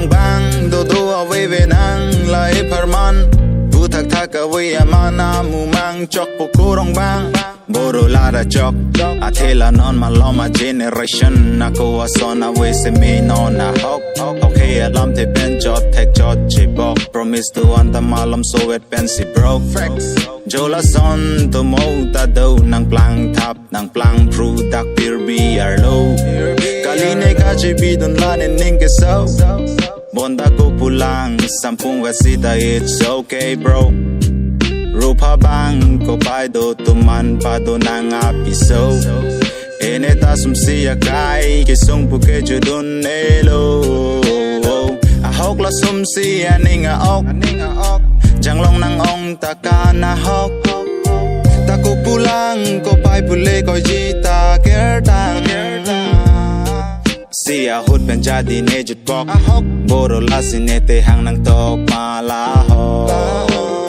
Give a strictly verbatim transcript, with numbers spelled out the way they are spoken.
Bang dodo ave venang la epharman. Pu thakthak ave aman amu mang chok pokorong bang. Boro lara chok. Athe la non malom a generation. Ako ason ave seme non ahok. Hok he alamthe pen chot thek chot chibok. Promise to anta malom sovet pensi brok. Facts. Jo lason to mo ta do nangplang thap. Nangplang pru dak pirbi arlo. Kali ne kachibidun la ne ning keso. Bonta ko pulang sampung vat sita, it's okay, bro. Rupa bang ko pai do tuman pado nang apiso. Ene ta sumsi akai kesung puke judun elo. Ahok la sumsi aning aok. Janglong nang ong taka nahok. Ta ko pulang ko pai pule ko jita kertang. Si ahut pen jadi ne jutpok. Ahok. Boro lasi ne te hang nangtok mala.